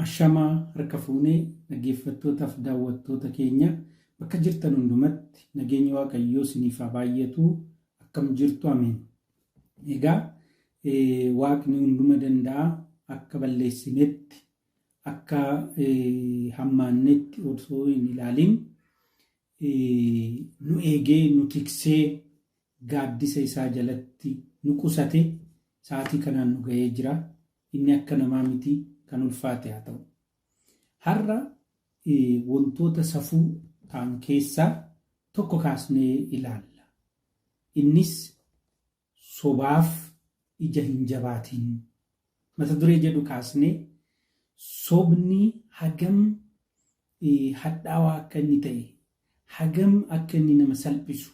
Ashamaa harka fuunee dhaggeeffattootaaf daawwattoota keenya bakka jirtan hundumatti nageenyi Waaqayyoo isiniif haa baay'atu. Akkam jirtu? Ameen. Egaa Waaqni hunduma danda'a akka balleessinetti akka hammaannetti osoo hin ilaalin nu eegee nu tiksee gaaddisa isaa jalatti nu qusate sa'aatii kanaan nu ga'ee jira. Inni akka namaa miti kan ulfaate haa ta'u. Har'a wantoota safuu ta'an keessaa tokko kaasnee ilaalla. Innis sobaaf ija hin jabaatin mata duree jedhu kaasnee sobni hagam hadhaawaa akka inni ta'e, hagam akka inni nama salphisu,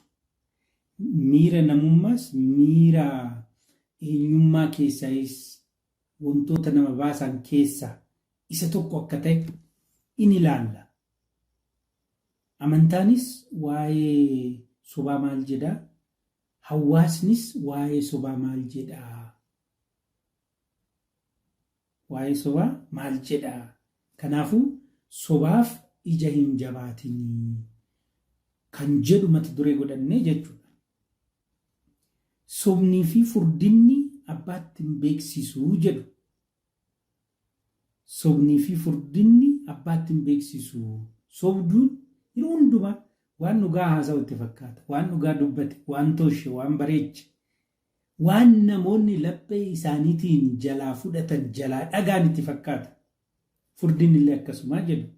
miira namummaas miira eenyummaa keessaayis wantoota nama baasan keessaa isa tokko akka ta'e in ilaalla. Amantaanis waa'ee sobaa maal jedha? Hawaasnis waa'ee sobaa maal jedha? Waa'ee sobaa maal jedha? Kanaafuu sobaaf ija hin jabaatinii kan jedhu mata duree godhannee jechuudha. Sobnii fi furdinni abbaatti hin beeksisu jedhu. Sobnii fi furdinni abbaatti hin beeksisu. Sobduun yeroo hundumaa waan dhugaa haasa'u itti fakkaata. Waan dhugaa dubbate, waan tolche, waan bareeche, waan namoonni laphee isaaniitiin jalaa fudhatan, jalaa dhagaan itti fakkaata. Furdinni illee akkasumaa jedhu.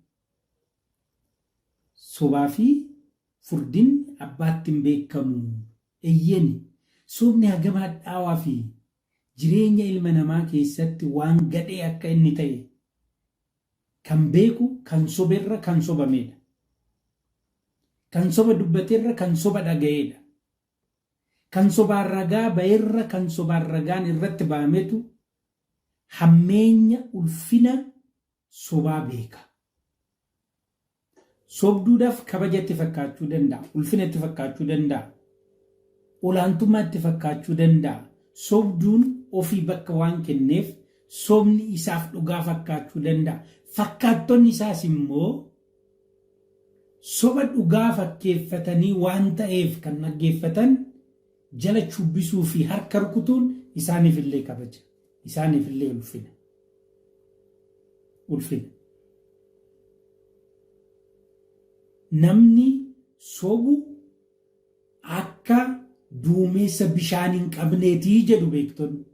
Sobaa fi furdinni abbaatti hin beekamu. Eeyyeni, sobni hagam hadhaawaa fi jireenya ilma namaa keessatti waan gadhee akka inni ta'e kan beeku kan soberra kan sobameedha. Kan soba dubbaterra kan soba dhaga'eedha. Kan sobaan ragaa ba'erra kan sobaan ragaan irratti ba'ametu hammeenya ulfina sobaa beeka. Sobduudhaaf kabaja itti fakkaachuu danda'a, ulfina itti fakkaachuu danda'a, olaantummaa itti fakkaachuu danda'a. Sobduun ofii bakka waan kenneef sobni isaaf dhugaa fakkaachuu danda'a. Fakkaattonni isaas immoo soba dhugaa fakkeeffatanii waan ta'eef kan dhaggeeffatan jala chubbisuu fi harka rukutuun isaaniif illee kabaja, isaaniif illee ulfina. Ulfina. Namni sobu akka duumessa bishaan hin qabneeti jedhu beektonni.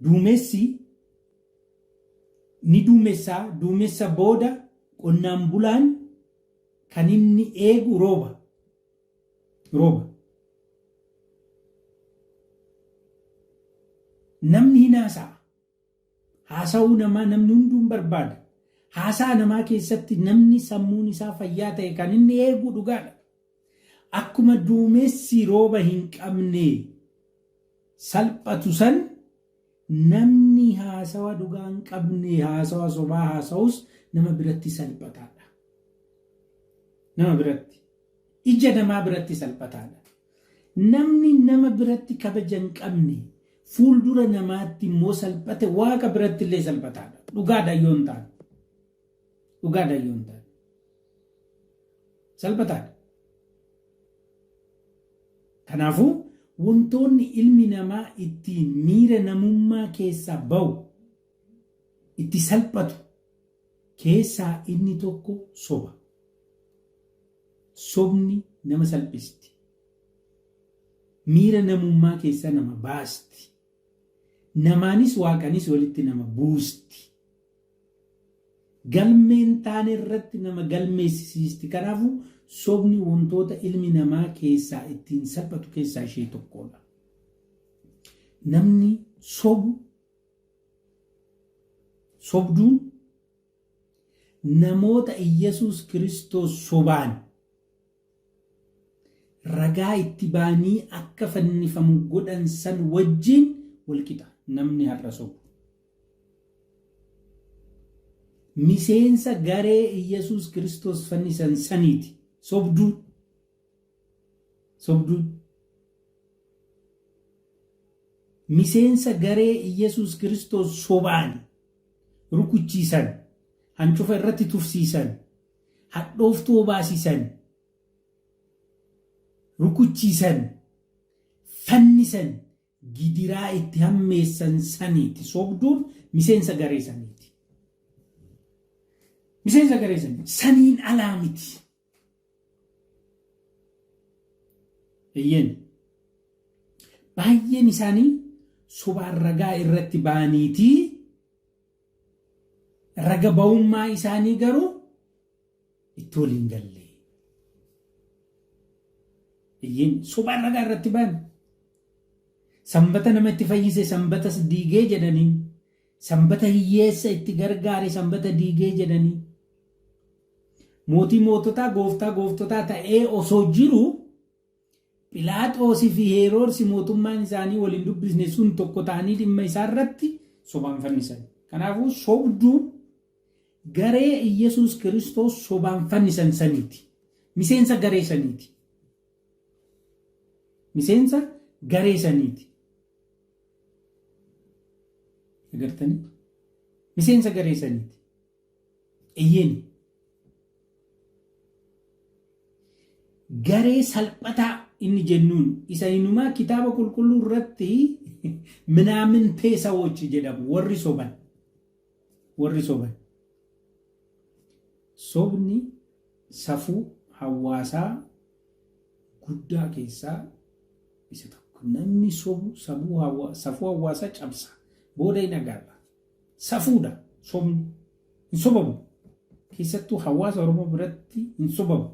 Duumessi ni duumessa, duumessa booda qonnaan bulaan kan inni eegu rooba. Rooba. Namni hin haasa'a. Haasa'uu namaa namni hunduu hin barbaada. Haasa'a namaa keessatti namni sammuun isaa fayyaa ta'e kan inni eegu dhugaadha. Akkuma duumessi rooba hin qabne salphatu san namni haasawa dhugaa hin qabne haasawa sobaa haasa'us nama biratti salphataadha. Nama biratti. Ija namaa biratti salphataadha. Namni nama biratti kabaja hin qabne fuuldura namaatti immoo salphate Waaqa biratti illee salphataadha. Dhugaadha yoo hin taane. Dhugaadha yoo hin taane. Salphataadha. Kanaafuu wantoonni ilmi namaa ittiin miira namummaa keessaa ba'u itti salphatu keessaa inni tokko soba. Sobni nama salphisti. Miira namummaa keessaa nama baasti. Namaanis Waaqanis walitti nama buusti. Galmee hin taane irratti nama galmeessisiisti. Kanaafuu sobni wantoota ilmi namaa keessaa ittiin salphatu keessaa ishee tokkodha. Namni sobu sobduun namoota Iyyasuus Kiristoos sobaan ragaa itti ba'anii akka fannifamu godhan san wajjin walqixa namni har'a sobu. Miseensa garee Iyyasuus Kiristoos fannisan saniiti. Sobduun. Sobduun. Miseensa garee Iyyasuus Kiristoos sobaan. Rukuchiisan, hancufa irratti tufsiisan, hadhooftuu obaasisan, rukuchiisan, fannisan, gidiraa itti hammeessan saniiti. Sobduun miseensa garee saniiti. Miseensa garee saniiti. Saniin alaa miti. Eeyyeen. Baay'een isaanii sobaan ragaa irratti ba'aniitii raga ba'ummaa isaanii garuu itti waliin galle. Eeyyeen sobaan ragaa irratti ba'an. Sanbata nama itti fayyise sanbatas diigee jedhanii. Sanbata hiyyeessa itti gargaare sanbata diigee jedhanii. Mootii moototaa gooftaa gooftotaa ta'ee osoo jiru Philaaxoosii fi Heeroodsi mootummaan isaanii wal hin dubbisne sun tokko ta'anii dhimma isaa irratti sobaan fannisan. Kanaafuu sobduun garee Iyyasuus Kiristoos sobaan fannisan saniiti. Miseensa garee saniiti. Miseensa garee saniiti. Agartanii? Miseensa garee saniiti. Eyyeen. Garee salphataa inni jennuun isa inumaa kitaaba qulqulluu irratti minaamintee sawochi jedhamu warri soban. Warri soban. Sobni safuu hawaasaa guddaa keessaa isa tokko. Namni sobu safuu hawaasaa cabsa. Booda hin agarra. Safuudha sobni. Hin sobamu. Keessattuu hawaasa Oromoo biratti hin sobamu.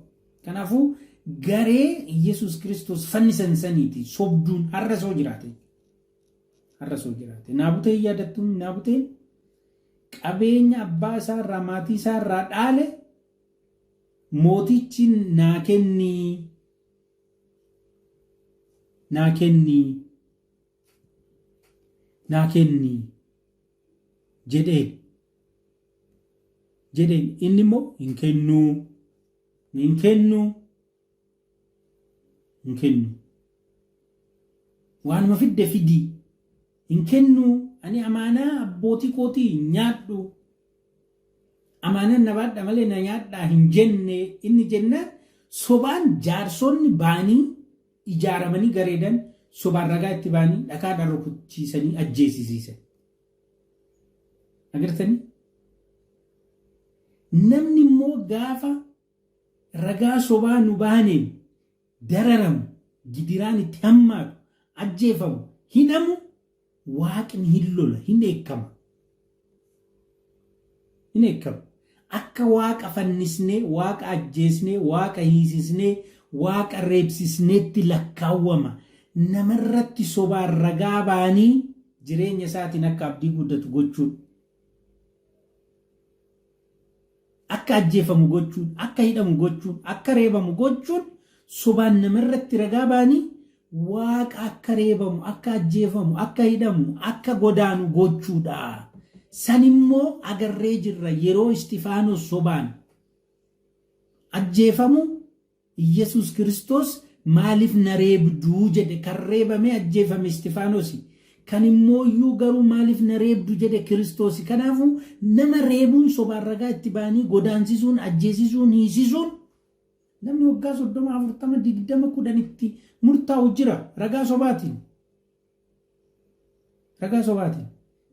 Kanaafuu garee Yesuus Kiristoos fannisan saniiti sobduun har'a soo jiraate. Har'a soo jiraate. Naabutee hin yaadattuu Naabuteen qabeenya abbaa isaa irraa maatii isaa irraa dhaale mootichi naa kennii naa kennii naa kenni jedheen jedheen inni immoo hin kennuu hin kennuu hin kennu waanuma fidde fidii hin kennuu ani amaanaa abbootii kootii hin nyaadhu amaanaan na baadha malee na nyaadhaa hin jenne inni jennaan sobaan jaarsonni baanii ijaaramanii gareedan sobaan ragaa itti ba'anii dhakaadhaan rukuchiisanii ajjeesisiisan. Agartanii? Namni immoo gaafa ragaa sobaa nu baaneen dararamu, gidiraan itti hammaatu, ajjeefamu, hidhamu Waaqni hin lola, hin dheekkama. Hin dheekkama. Akka Waaqa fannisnee, Waaqa ajjeesnee, Waaqa hiisisnee, Waaqa reebsisneetti lakkaawwama. Namarratti sobaan ragaa baanii jireenya isaatiin akka abdii guddatu gochuun. Akka ajjeefamu gochuun, akka hidhamu gochuun, akka reebamu gochuun sobaan namarratti ragaa ba'anii Waaqa akka reebamu, akka ajjeefamu, akka hidhamu, akka godaanu gochuudha. San immoo agarree jirra yeroo Isxifaanos sobaan ajjeefamu Iyyasuus Kiristoos maaliif na reebdu jedhe kan reebamee ajjeefame Isxifaanosi. Kan immooyyuu garuu maaliif na reebdu jedhe Kiristoosi. Kanaafuu nama reebuun sobaan ragaa itti ba'anii godaansisuun, ajjeesisuun, hiisisuun namni waggaa 30, 40, 20, 10 itti murtaa'u jira ragaa sobaatiin. Ragaa sobaatiin.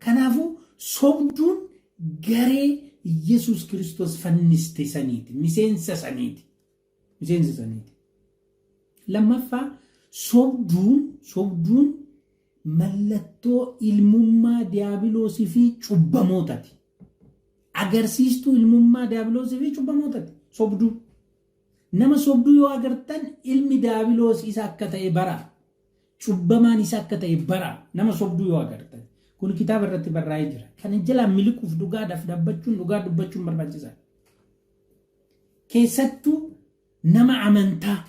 Kanaafuu sobduun garee Yesuus Kiristoos fanniste saniiti. Miseensa saniiti. Miseensa saniiti. Lammaffaa sobduun sobduun mallattoo ilmummaa diyaabiloosii fi cubbamootati. Agarsiistuu ilmummaa diyaabiloosii fi cubbamootati. Sobduu. Nama sobduu yoo agartan ilmi diyaabiloos isa akka ta'e baraa. Cubbamaan isa akka ta'e baraa. Nama sobduu yoo agartan. Kun kitaaba irratti barraa'ee jira. Kana jalaa miliquuf dhugaadhaaf dhaabbachuun dhugaa dubbachuun barbaachisaadha. Keessattuu nama amantaa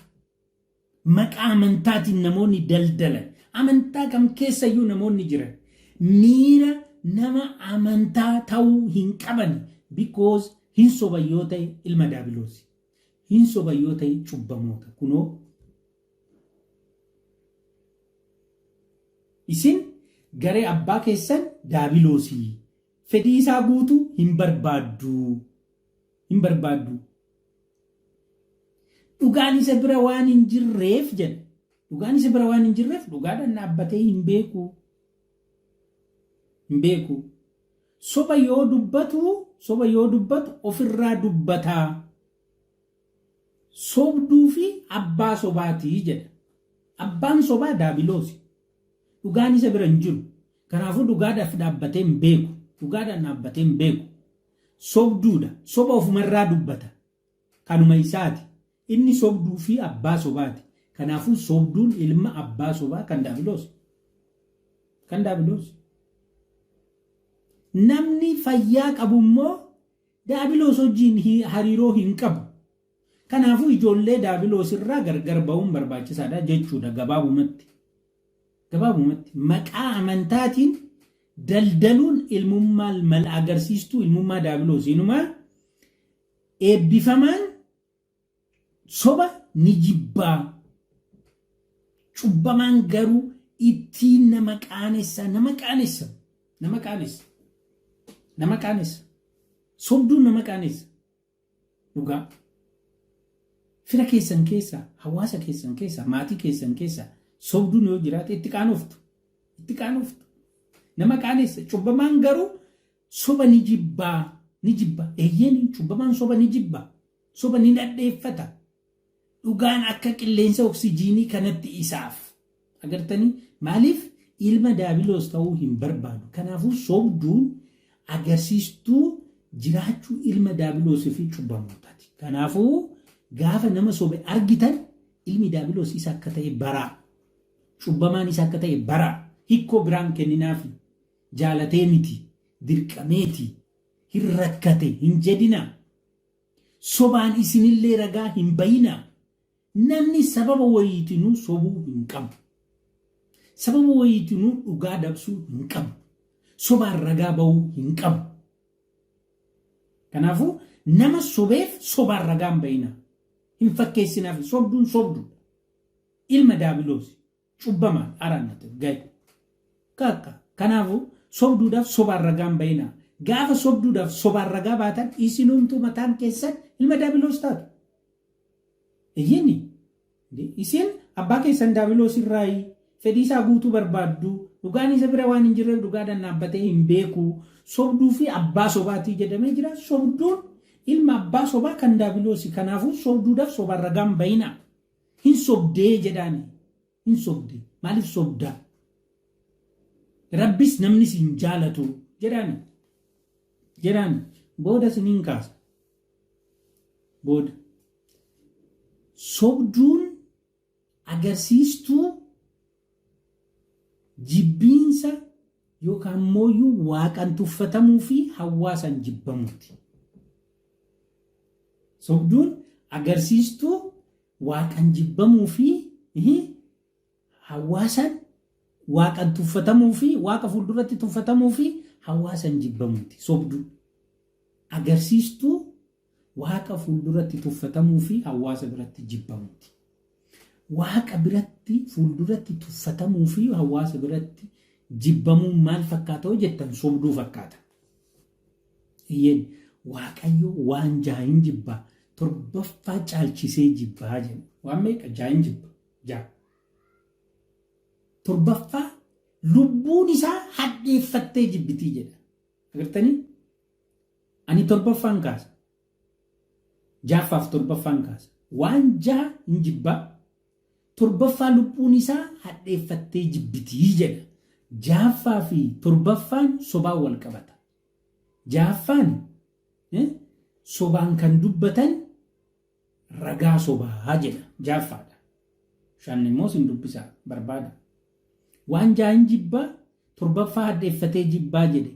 maqaa amantaatiin namoonni daldalan amantaa kam keessayyuu namoonni jiran miira nama amantaa ta'uu hin qaban because hin soban yoo ta'e ilma daabiloosi. Hin soban yoo ta'e cubbamoota. Kunoo isin garee abbaa keessan daabiloosii. Fedhii isaa guutuu hin barbaaddu. Hin barbaaddu. Dhugaan isa bira waan hin jirreef jedha. Dhugaan isa bira waan hin jirreef dhugaadhaan dhaabbatee hin beeku. Hin beeku. Soba yoo dubbatu soba yoo dubbatu ofirraa dubbataa. Sobduu fi abbaa sobaati jedha. Abbaan sobaa daabiloosi. Dhugaan isa bira hin jiru. Kanaafuu dhugaadhaaf dhaabbatee hin beeku. Dhugaadhaan dhaabbatee hin beeku. Sobduudha. Soba ofumarraa dubbata. Kanuma isaati. Inni sobduu fi abbaa sobaati. Kanaafuu sobduun ilma abbaa sobaa kan daabiloosi. Kan daabiloosi. Namni fayyaa qabu immoo Daabiloos wajjin hariiroo hin qabu. Kanaafuu ijoollee daabiloos irraa gargar ba'uun barbaachisaadha jechuudha gabaabumatti. Gabaabumatti maqaa amantaatiin daldaluun ilmummaa mal agarsiistuu ilmummaa daabiloos inumaa eebbifamaan soba ni jibbaa. Cubbamaan garuu ittiin nama qaanessa nama qaanessa nama qaanessa nama qaanessa sobduun nama qaanessa dhugaa. Fira keessan keessa, hawaasa keessan keessa, maatii keessan keessa sobduun yoo jiraate itti qaanoftu. Itti qaanoftu. Nama qaanessa. Cubbamaan garuu soba ni jibbaa. Ni jibba. Eeyyeen cubbamaan soba ni jibba. Soba ni dhadheeffata. Dhugaan akka qilleensa oksijiinii kanatti isaaf. Agartanii maaliif ilma daabiloos ta'uu hin barbaadu. Kanaafuu sobduun agarsiistuu jiraachuu ilma daabiloosii fi cubbamootaati. Kanaafuu gaafa nama sobe argitan ilmi daabiloos isa akka ta'e baraa. Cubbamaan isa akka ta'e baraa. Hikkoo biraan kenninaafi. Jaalatee miti. Dirqameeti. Hin rakkate hin jedhinaa. Sobaan isinillee ragaa hin bayinaa. Namni sababa wayiitinuu sobuu hin qabu. Sababa wayiitinuu dhugaa dabsuu hin qabu. Sobaan ragaa ba'uu hin qabu. Kanaafuu nama sobeef sobaan ragaa hin bayinaa. Hin fakkeessinaaf sobduun sobduudha. Ilma daabiloosi. Cubbamaan araannate gahe. Kakka. Kanaafuu sobduudhaaf sobaan ragaa hin bayinaa. Gaafa sobduudhaaf sobaan ragaa baatan isinumtuu mataan keessan ilma daabiloos taatu. Eeyyeni. Isin abbaa keessan daabiloos irraayi fedhii isaa guutuu barbaaddu. Dhugaan isa bira waan hin jirreef dhugaadhaan dhaabbatee hin beeku. Sobduu fi abbaa sobaatii jedhamee jira. Sobduun ilma abbaa sobaa kan daabiloosi. Kanaafuu sobduudhaaf sobaan ragaa hin bayinaa. Hin sobdee jedhaani. Hin sobde. Maaliif sobdaa? Rabbis namnis hin jaalatu jedhaani. Jedhaani. Booda isiniin kaasa. Booda. Sobduun agarsiistuu jibbiinsa yookaan mooyyuu waaqan tuffatamuu fi hawaasaan jibbamuuti. Sobduun agarsiistuu waaqan jibbamuu fi hawaasaan waaqan tuffatamuu fi waaqa fuulduratti tuffatamuu fi hawaasaan jibbamuuti. Sobduu agarsiistuu Waaqa fuulduratti tuffatamuu fi hawaasa biratti jibbamuuti. Waaqa biratti fuulduratti tuffatamuu fi hawaasa biratti jibbamuun maal fakkaata yoo jettan sobduu fakkaata. Eeyyeen Waaqayyo waan jaha hin jibba torbaffaa caalchisee jibbaa jedha. Waan meeqa jaha hin jibba jaha. Torbaffaa lubbuun isaa hadheeffattee jibbitii jedha. Agartanii? Ani torbaffaan kaasa. Ja'affaaf torbaffaan kaasa. Waan jaha hin jibbaa. Torbaffaa lubbuun isaa hadheeffattee jibbitii jedha. Ja'affaa fi torbaffaan sobaan wal qabata. Ja'affaan sobaan kan dubbatan ragaa sobaa jedha. Ja'affaadha. Shan immoo sin dubbisaa barbaada. Waan ja'an jibbaa torbaffaa hadheeffatee jibbaa jedhe.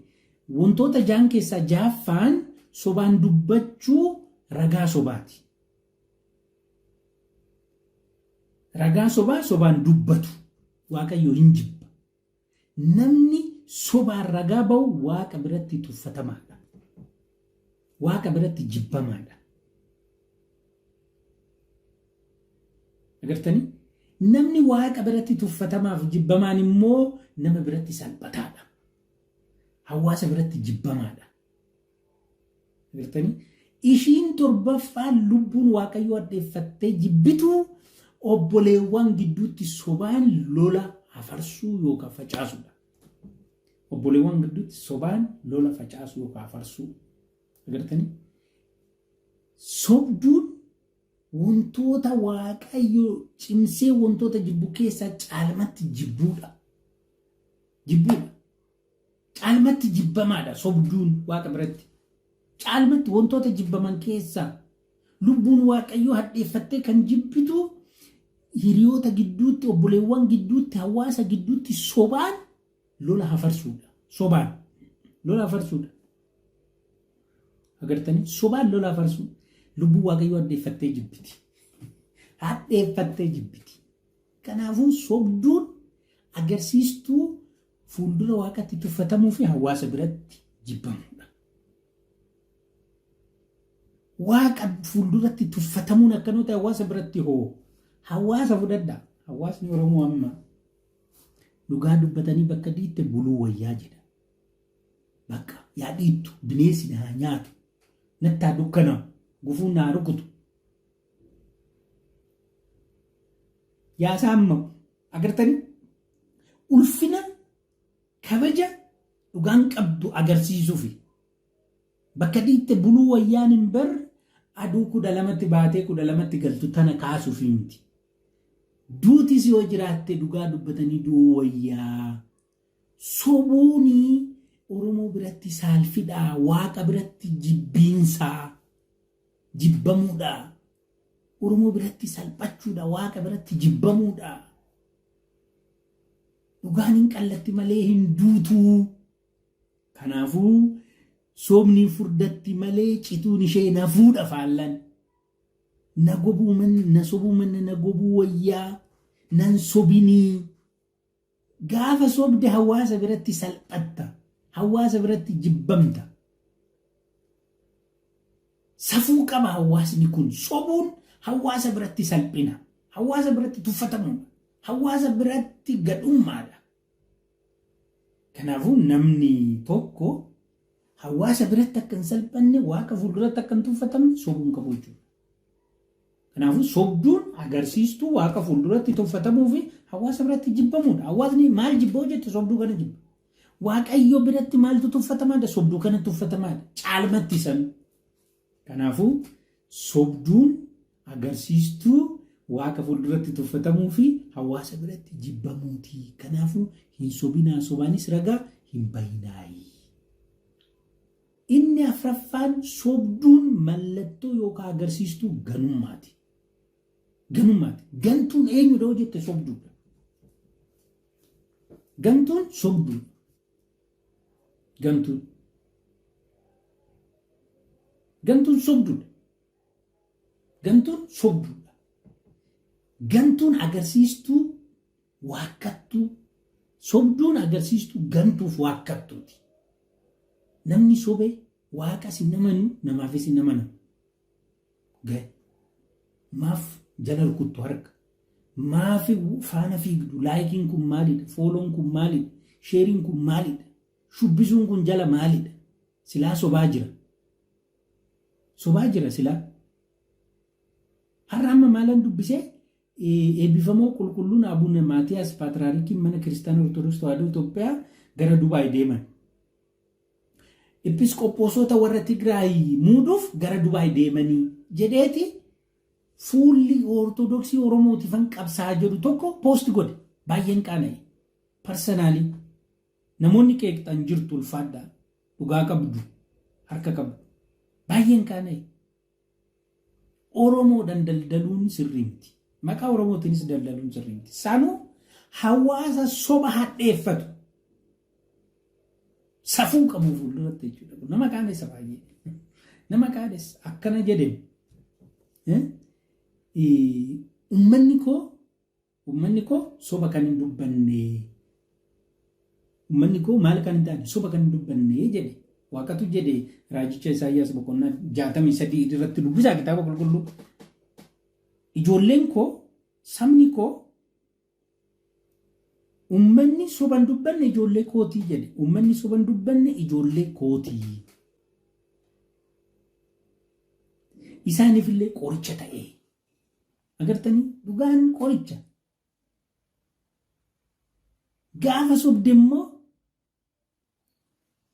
Wantoota ja'an keessaa ja'affaan sobaan dubbachuu ragaa sobaati. Ragaa sobaa sobaan dubbatu Waaqayyo hin jibba. Namni sobaan ragaa ba'u Waaqa biratti tuffatamaadha. Waaqa biratti jibbamaadha. Agartanii? Namni Waaqa biratti tuffatamaaf jibbamaan immoo nama biratti salphataadha. Hawaasa biratti jibbamaadha. Agartanii? Ishiin torbaffaan lubbuun Waaqayyoo hadheeffattee jibbitu obboleewwan gidduutti sobaan lola hafarsuu yookaan facaasuudha. Obboleewwan gidduutti sobaan lola facaasuu yookaan hafarsuu. Agartanii? Sobduun wantoota Waaqayyo cimsee wantoota jibbu keessaa caalmatti jibbuudha. Jibbuudha. Caalmatti jibbamaadha sobduun Waaqa biratti. Caalmatti wantoota jibbaman keessaa lubbuun Waaqayyoo hadheeffattee kan jibbitu hiriyoota gidduutti, obboleewwan gidduutti, hawaasa gidduutti sobaan lola hafarsuudha. Sobaan lola hafarsuudha. Agartanii sobaan lola hafarsuu lubbuu Waaqayyoo hadheeffattee jibbiti. Hadheeffattee jibbiti. Kanaafuu sobduun agarsiistuu fuuldura Waaqatti tuffatamuu fi hawaasa biratti jibbamuudha. Waaqa fuulduratti tuffatamuun akkanoo ta'e hawaasa biratti hoo hawaasa fudhadha. Hawaasni Oromoo amma dhugaa dubbatanii bakka dhiitte buluu wayyaa jedha. Bakka yaa dhiittu bineensi na haa nyaatu natti haa dukkanaa'u gufuun na haa rukutu. Yaa saammamu agartanii ulfina kabaja dhugaan qabdu agarsiisuufi bakka dhiitte buluu wayyaan hin bar aduu 12tti baatee 12tti galtu tana kaasuufi miti. Duutis yoo jiraatte dhugaa dubbatanii du'uu wayyaa. Sobuuni Oromoo biratti saalfidha, Waaqa biratti jibbiinsa, jibbamuudha. Oromoo biratti salphachuudha, Waaqa biratti jibbamuudha. Dhugaan hin qallatti malee hin duutuu. Kanaafuu sobni furdatti malee cituun ishee na fuudha faallan. Na gobuu manna na sobuu manna na gobuu wayyaa nan sobinii. Gaafa sobde hawaasa biratti salphatta. Hawaasa biratti jibbamta. Safuu qaba hawaasni kun. Sobuun hawaasa biratti salphina. Hawaasa biratti tuffatamuudha. Hawaasa biratti gadhummaadha. Kanaafuu namni tokko hawaasa biratti akka hin salphanne, waaqa fuulduratti akka hin tuffatamne sobuu hin qabu jechuudha. Kanaafuu sobduun agarsiistuu waaqa fuulduratti tuffatamuu fi hawaasa biratti jibbamuudha. Hawaasni maal jibba hoo jette sobduu kana jibba. Waaqayyo biratti maaltu tuffatamaadha? Sobduu kana tuffatamaadha. Caalmatti san. Kanaafuu sobduun agarsiistuu waaqa fuulduratti tuffatamuu fi hawaasa biratti jibbamuuti. Kanaafuu hin sobinaa sobaanis ragaa hin bayinaayi. Inni afraffaan sobduun mallattoo yookaan agarsiistuu ganummaati. Ganummaati. Gantuun eenyudha hoo jette sobduudha. Gantuun sobduudha. Gantuun. Gantuun sobduudha. Gantuun sobduudha. Gantuun agarsiistuu waakkattuu. Sobduun agarsiistuu gantuuf waakkattuuti. Namni sobe waaqas hin amanu namaafis hin amanamu. Gahe. Maaf jala rukuttu harka? Maaf faana fiigdu? Laayikiin kun maalidha? Fooloon kun maalidha? Sheeriin kun maalidha? Shubbisuun kun jala maalidha? Silaa sobaa jira. Sobaa jira silaa. Har'a amma maalan dubbisee eebbifamoo qulqulluun Abuna Maatiyaas Paatraarikiin mana kiristaana Ortodoks Tawaahidoo Itoophiyaa gara Dubaay deeman. Episkoophoosota warra Tigraay muuduuf gara Dubaay deemanii jedheeti fuulli Ortodoksii Oromootifan qabsaa jedhu tokko poosti godhe. Baay'een qaana'e. Parsanaalii. Namoonni qeeqxan jirtu ulfaadhaa. Dhugaa qabdu. Harka qabdu. Baay'een qaana'e. Oromoodhaan daldaluun sirrii miti. Maqaa Oromootiinis daldaluun sirrii miti. Sanuu hawaasa soba hadheeffatu. Safuu qabu fuulduratti jechuudha. Nama qaanessa baay'ee. Nama qaanessa akkana jedheen. Uummanni koo Uummanni koo soba kan hin dubbanne. Uummanni koo maal kan hin taane soba kan hin dubbanne jedhe. Waaqatu jedhe raajicha Isaayyaas boqonnaa 63 irratti dubbisaa kitaaba qulqulluu. Ijoolleen koo sabni koo Uummanni soban dubbanne ijoollee kootii jedhe. Uummanni soban dubbanne ijoollee kootii. Isaaniifillee qoricha ta'e. Agartanii, dhugaan qoricha. Gaafa sobde immoo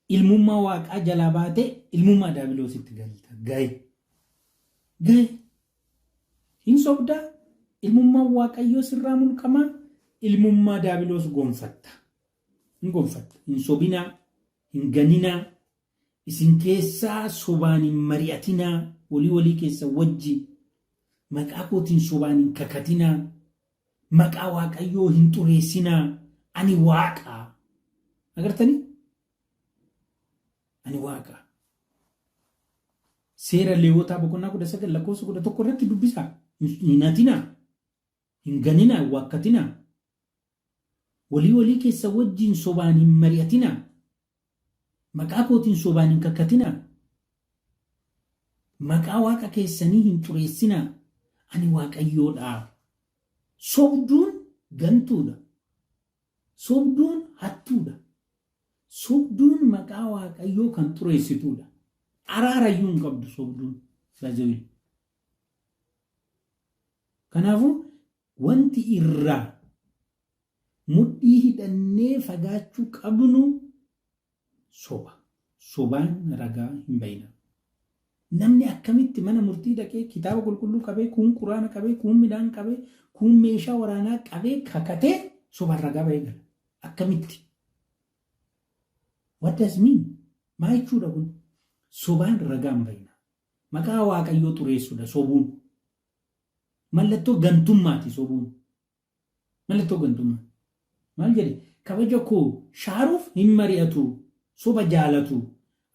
ilmummaa waaqaa jalaa baatee ilmummaa daabiloositti galta. Gahe. Gahe. Hin sobdaa, ilmummaan waaqayyoo sirraa mulqamaa, ilmummaa daabiloos gonfatta. Hin gonfatta. Hin sobinaa, hin ganinaa, isin keessaa sobaan hin mari'atinaa, walii walii keessan wajjin maqaa kootiin sobaan hin kakatinaa, maqaa waaqayyoo hin xureessinaa, ani waaqa. Agartanii? Ani waaqa. Seera Leewwotaa boqonnaa 19 lakkoofsa 11 irratti dubbisaa. Hin hatinaa, hin ganinaa, hin waakkatinaa. Walii walii keessan wajjin sobaan hin mari'atinaa. Maqaa kootiin sobaan hin kakatinaa. Maqaa waaqa keessanii hin xureessinaa. Ani Waaqayyoodha. Sobduun gantuudha. Sobduun hattuudha. Sobduun maqaa Waaqayyoo kan xureessituudha. Araarayyuu hin qabdu sobduun. Bazawil. Kanaafuu wanti irraa mudhii hidhannee fagaachuu qabnu soba. Sobaan ragaa hin bayinaa. Namni akkamitti mana murtii dhaqee kitaaba qulqulluu qabee, kuun quraana qabee, kuun midhaan qabee, kuun meeshaa waraanaa qabee kakatee sobaan ragaa bahee gala? Akkamitti? What does mean? Maa jechuudha kun? Sobaan ragaa hin bayinaa. Maqaa Waaqayyoo xureessuudha sobuun. Mallattoo gantummaati sobuun. Mallattoo gantummaa. Maal jedhe? Kabaja koo shaaruuf hin mari'atu, soba jaalatu,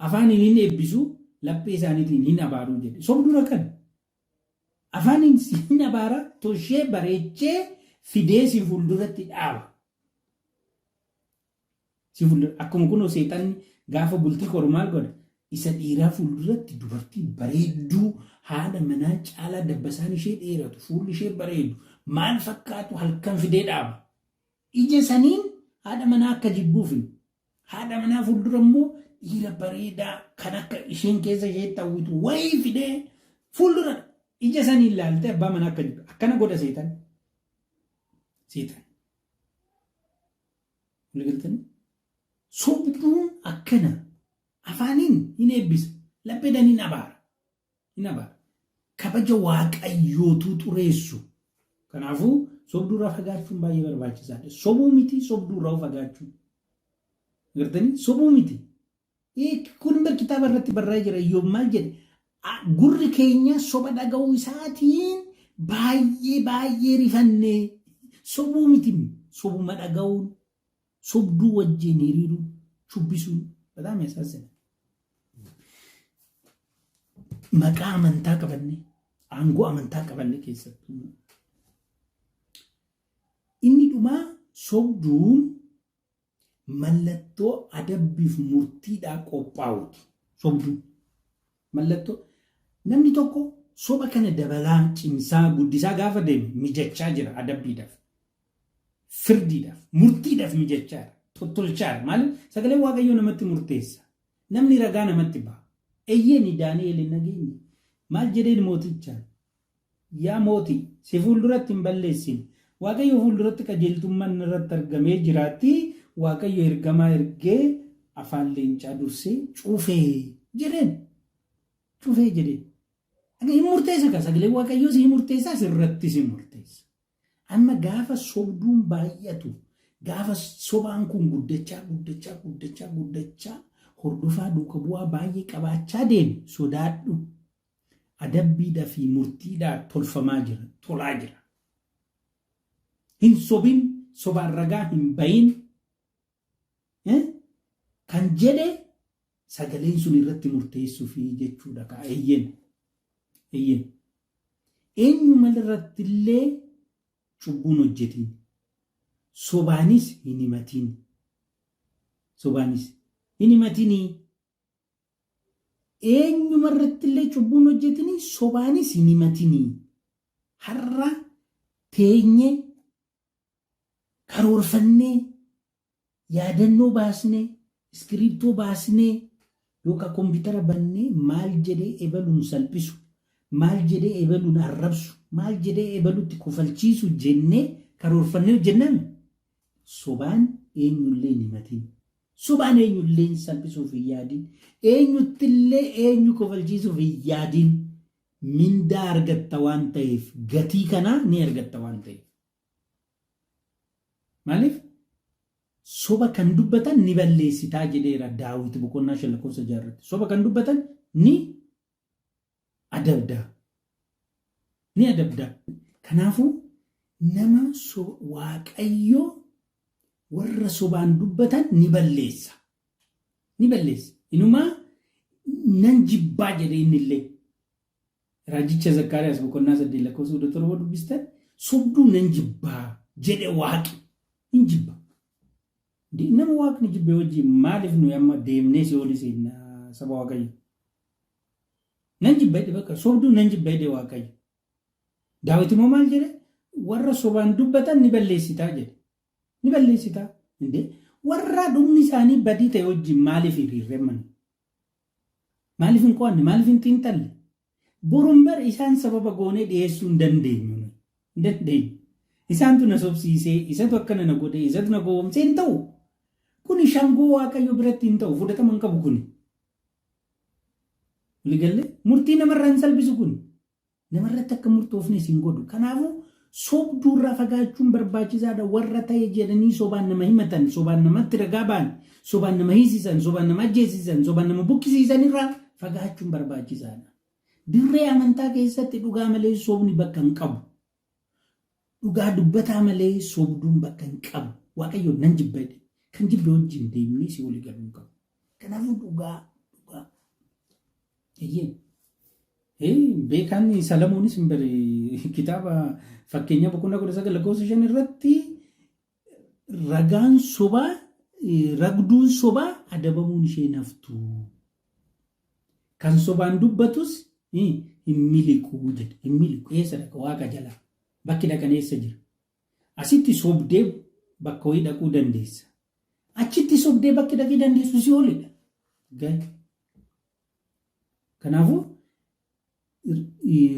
afaaniin hin eebbisu, laphee isaaniitiin hin abaaru jedhe. Sobduun akkana. Afaaniin hin abaara, toshee bareechee fidee si fuulduratti dhaaba. Si fuuldura akkuma kunoo seexanni gaafa bultii koru maal godha? Isa dhiiraa fuulduratti dubartii bareedduu haadha manaa caalaa dabbasaan ishee dheeratu, fuulli ishee bareedu, maal fakkaatu halkan fidee dhaaba. Ija saniin haadha manaa akka jibbuufi haadha manaa fuuldura immoo dhiira bareedaa kan akka isheen keessa isheetti hawwitu wayii fidee fuuldura ija saniin laaltee abbaa manaa akka jibbu akkana godha seexan. Seexan. Waliigaltanii? Sobduun akkana afaaniin hin eebbisa, lapheedhaan hin abaara. Hin abaara. Kabaja waaqayyootuu xureessu. Kanaafuu sobduurraa fagaachuun baay'ee barbaachisaadha. Sobuu miti, sobduurraa fagaachuun. Agartanii? Sobuu miti. Kun bar kitaaba irratti barraa'ee jira. Iyyoob maal jedhe? Gurri keenya soba dhaga'uu isaatiin baay'ee baay'ee rifanne. Sobuu miti, sobuma dhaga'uun, sobduu wajjin hiriiruun, shubbisuun በጣም ያሳዝናል። Maqaa amantaa qabanne, aangoo amantaa qabanne keessattuu. Inni dhumaa, sobduun mallattoo adabbiif murtiidhaa qophaa'uuti. Sobduun. Mallattoo namni tokko soba kana dabalaa, cimsaa, guddisaa gaafa deeme mijachaa jira adabbiidhaaf. Firdiidhaaf, murtiidhaaf mijachaa jira. Tottolchaa jira. Maaliif? Sagaleen Waaqayyoo namatti murteessa. Namni ragaa namatti ba'a. Eyyeen Daani'eel hin dhageenye. Maal jedheen mootichaan? Yaa mootii, si fuulduratti hin balleessine. Waaqayyo fuulduratti qajeeltummaan narratti argamee jiraatii, Waaqayyo ergamaa ergee afaan leencaa dursee cufe jedheen. Cufee jedheen. Hin murteessa kaa, sagaleen Waaqayyoos hin murteessa, sirrattis hin murteessa. Amma gaafa sobduun baay'atu, gaafa sobaan kun guddachaa guddachaa guddachaa guddachaa hordofaa duuka bu'aa baay'ee qabaachaa deeme, sodaadhu. Adabbiidha fi murtiidhaa tolfamaa jira, tolaa jira. Hin sobin, sobaan ragaa hin bayin kan jedhe sagaleen sun irratti murteessuufi jechuudha kaa. Eeyyeen. Eeyyeen. Eenyuma irratti illee cubbuun hojjetiin. Sobaanis hin himatiin. Sobaanis hin himatinii. Eenyuma irrattillee cubbuu hin hojjetinii, sobaanis hin himatinii. Har'a teenyee karoorfannee Yaadannoo baasnee, iskiriiptoo baasnee yookaan kompiitara bannee maal jedhee ebaluun salphisu, maal jedhee ebaluun arrabsu, maal jedhee ebalutti kofalchiisu jennee karoorfannee hojjennaan sobaan eenyullee hin himatin. Sobaan eenyullee hin salphisuuf hin yaadin. Eenyuttillee eenyu kofalchiisuuf hin yaadin. Mindaa argatta waan ta'eef gatii kanaa ni argatta waan ta'eef. Maaliif? Soba kan dubbatan ni balleessitaa jedheera Daawit boqonnaa 5 lakkoofsa 6 irratti. Soba kan dubbatan ni adabda. Ni adabda. Kanaafuu nama Waaqayyo warra sobaan dubbatan ni balleessa. Ni balleessa. Inumaa nan jibbaa jedhe innillee. Raajicha Zakkaariyaas boqonnaa 8 lakkoofsa 17 dubbistan sobduu nan jibbaa jedhe waaqi hin jibba. Nama waaqni jibbe wajjin maaliif nuyi amma deemnee si'oolii seenna saba waaqayyo? Nan jibba jedhe bakka sobduu nan jibba jedhe waaqayyo. Daawit immoo maal jedhe? Warra sobaan dubbatan ni balleessitaa jedhe. Ni balleessitaa. Indee warra dhumni isaanii badii ta'e wajjin maaliif hiriirre mana? Maaliif hin qo'anne? Maaliif hin xiinxalle? Borun bar isaan sababa goonee dhiyeessuu hin dandeenyu. Hin dandeenyu. Isaantu na sobsiisee, isatu akkana na godhee, isatu na gowwoomsee hin ta'u. Kuni shangoo Waaqayyo biratti hin ta'u. Fudhatama hin qabu kuni. Waliigallee murtii namarraa hin salphisu kuni. Namarratti akka murtoofnes hin godhu. Kanaafuu sobduurraa fagaachuun barbaachisaadha. Warra ta'e jedhanii sobaan nama himatan, sobaan namatti ragaa ba'an, sobaan nama hiisisan, sobaan nama ajjeesisan, sobaan nama buqqisiisan irraa fagaachuun barbaachisaadha. Dirree amantaa keessatti dhugaa malee sobni bakka hin qabu. Dhugaa dubbataa malee sobduun bakka hin qabu. Waaqayyo nan jibba jedhe. Kan jibbe wajjin deemnee si walii galuu hin qabu. Kanaafuu dhugaa dhugaa. Eeyyee. Beekaan Salamoonis hin bari kitaaba fakkeenya boqonnaa 19 lakkoofsa 5 irratti ragaan sobaa ragduun sobaa adabamuun ishee naftu. Kan sobaan dubbatus hin miliqu jedhe. Hin miliqu eessa dhaqa waaqa jalaa. Bakki dhaqan eessa jira? Asitti sobdee bakka wayii dhaquu dandeessa. Achitti sobdee bakki dhaquu dandeessu si'oolidha. Gahe. Kanaafuu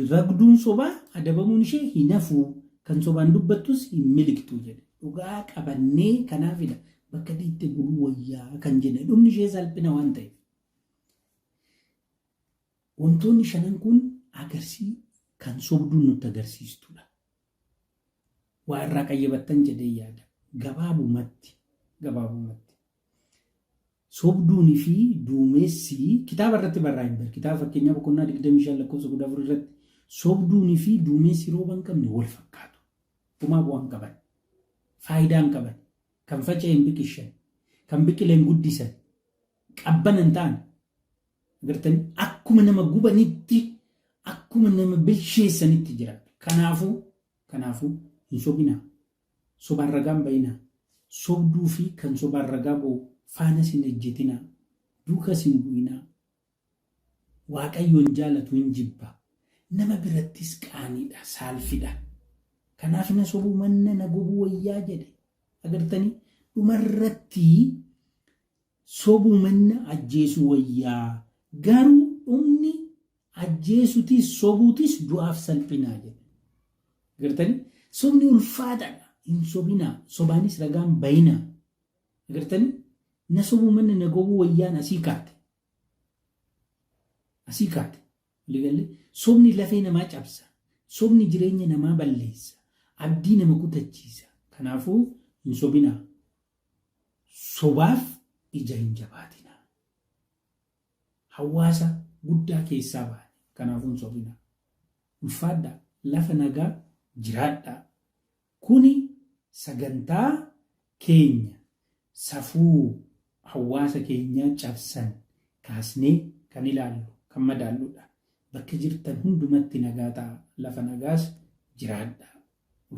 ragduun sobaa adabamuun ishee hin hafu, kan sobaan dubbattus hin miliqxu jedhe. Dhugaa qabannee kanaafidha bakka dhiitte buluu wayyaa kan jenne dhumni ishee salphina waan ta'eef. Wantoonni shanan kun agarsii kan sobduun nutti agarsiistudha. Waa irraa qayyabattan jedhee yaada. Gabaabumatti gabaabumatti. Sobduun fi duumessi kitaaba irratti barraa'e hin bar. Kitaaba fakkeenyaa boqonnaa 25 lakkoofsa 14 irratti sobduun fi duumessi rooba hin qabne wal fakkaatu. Homaa bu'aa hin qaban. Faayidaa hin qaban. Kan faca'e hin biqilchan. Kan biqile hin guddisan. Qabbana hin ta'an. Agartanii akkuma nama gubanitti akkuma nama bilcheessanitti jiraatu. Kanaafuu kanaafuu hin sobinaa. Sobaan ragaa hin ba'inaa. Sobduu fi kan sobaan ragaa ba'u faanas hin ejjetinaa. Duukas hin bu'inaa. Waaqayyo hin jaalatu hin jibba. Nama birattis qaaniidha, saalfidha. Kanaaf na sobuu manna na gubuu wayyaa jedhe. Agartanii dhumarratti sobuu manna ajjeesuu wayyaa. Garuu dhumni Ajjeesutis sobuutis du'aaf salphinaa jedhe. Agartanii? Sobni ulfaataadha. Hin sobinaa. Sobaanis ragaan bayinaa. Agartanii? Na sobuu manna na gobuu wayyaan asii kaate. Asii kaate. Waliigalee? Sobni lafee namaa cabsa. Sobni jireenya namaa balleessa. Abdii nama kutachiisa. Kanaafuu hin sobinaa. Sobaaf ija hin jabaatinaa. Hawaasa guddaa keessaa baane. Kanaafuu hin sobinaa. Ulfaadhaa. Lafa nagaa jiraadhaa. Kuni sagantaa keenya safuu hawaasa keenyaa cabsan kaasnee kan ilaallu, kan madaalludha. Bakka jirtan hundumatti nagaa ta'aa. Lafa nagaas jiraadhaa.